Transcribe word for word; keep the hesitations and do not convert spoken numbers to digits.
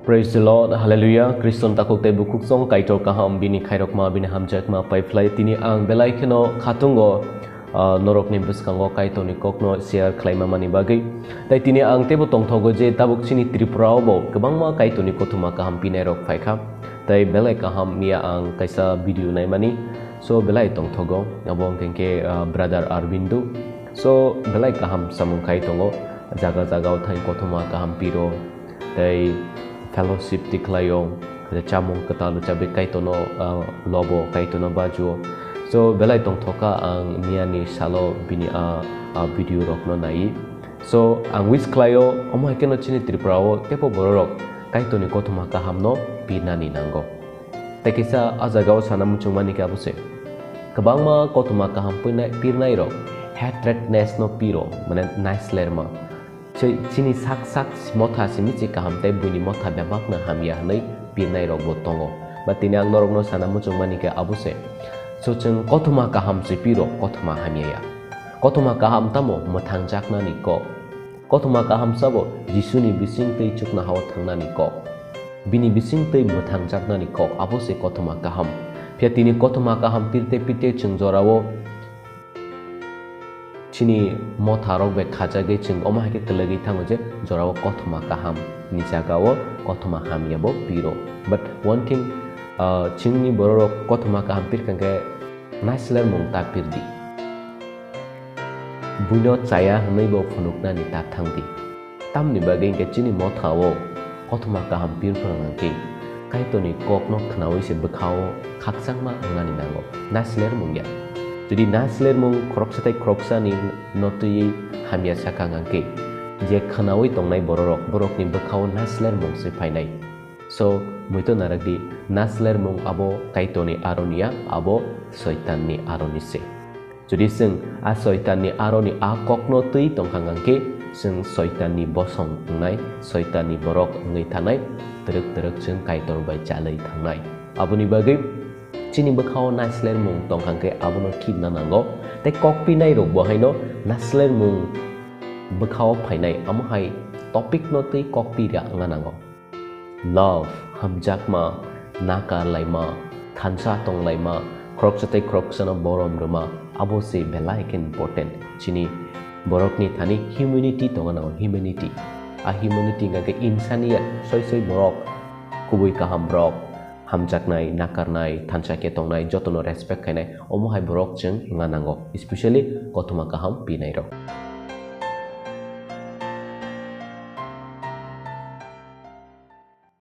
Praise the Lord, Hallelujah. Kriston takhuk tei bukhuk song Kaitor kaham, bini khairokma, bini hamjakma paiphlai. Tini ang belai kheno khatungo, ah, norokni bwskango Kaitorni kokno share khlaima mani bagwi. Tai tini ang teibo tongthogo je tabuk chini Tripura o bo kwbangma Kaitorni kothoma kaham pinairok phaikha. Tai belai kaham miya ang kaisa video naimani. So belai tongthogo, abo hwnkhe khe, ah, Brother Arvindo. So belai kaham samung khai tongo, jaga jaga o thang kothoma kaham piro. Tei fellowship tikhlaio, chamung kwtal rwchabwi Kaitorno, ah, lobo, Kaitorno bajuo. So belai tongthokha ang miyani salo bini a, a video rokno nai. So ang wish khlaio, omo hai kheno chini Tripura o teibo bororok Kaitorni kothoma kahamno pirnani nango. Tei kisa a jagao sana muchungmani khe abo se. Kwbangma kothoma kaham pirnai, pirnairok hatredness no piro, mane naislerma. Chini sak sak motha simi chi kaham tei buini motha bebakno hamya hwnwi pirnai rokbo tongo. Ba tini ang norokno sana muchungmani khe abo se. So chwng kothoma kaham se piro, kothoma hamya ya. Kothoma kaham tamo mwthangjaknani kok. Kothoma kaham sabo Jisuni bising tei chuknohao thangnani kok. Bini bising tei mwthangjaknani kok abo se kothoma kaham. Phiya tini kothoma kaham pirte pirte chwng jorao chini motha rok bai khajagwi chwng omo hai khe kwlwgwi thango je jorao kothoma kaham ni jagao kothoma hamya bo piro. But one thing, ah, chwngni bororok kothoma kaham pirkha khe naislermung ta pirdi. Buino chaya hwnwi bo phunuknani ta thangdi. Tamni bagwi hwnkhe chini mothao kothoma kaham pirphano hwnkhe Kaitorni kokno khnaui se bwkhao khakchangma wngnani nango, naislermung ya. Jodi naislermung khoroksa tei khoroksani no twiwi hamya sakha hwnkhe, je khnaui tongnai bororok, borokni bwkhao naislermung se phainai. So, muitu narwkdi, naislermung abo Kaitorni aroni ya, abo Soitanni aroni se. Jodi chwng a Soitanni aroni a kokno twi tongkha hwnkhe, chwng Soitanni bosong wngnai, Soitanni borok wngwi thanai, twrwk twrwk chwng Kaitor bai chalwi thangnai. Aboni bagwi chini bwkhao naislermung tongkha hwnkhe abono khibna nango, tei kok pinai rokbo haino naislermung bwkhao phainai, amo hai topic no twi kok pira wngna nango. Love, hamjakma, nakar laima, thansa tong laima, khoroksa tei khoroksano borom rwma, abo se belai khe important. Chini borokni thani humanity tongna nango, humanity. A humanity hwnkha khe insaniyat, soi soi borok, kubui kaham borok, hamjaknai, nakarnai, thansa khe tongnai, jotono respect khainai, omo hai borok chwng wngna nango, especially kothoma kaham pinai rok.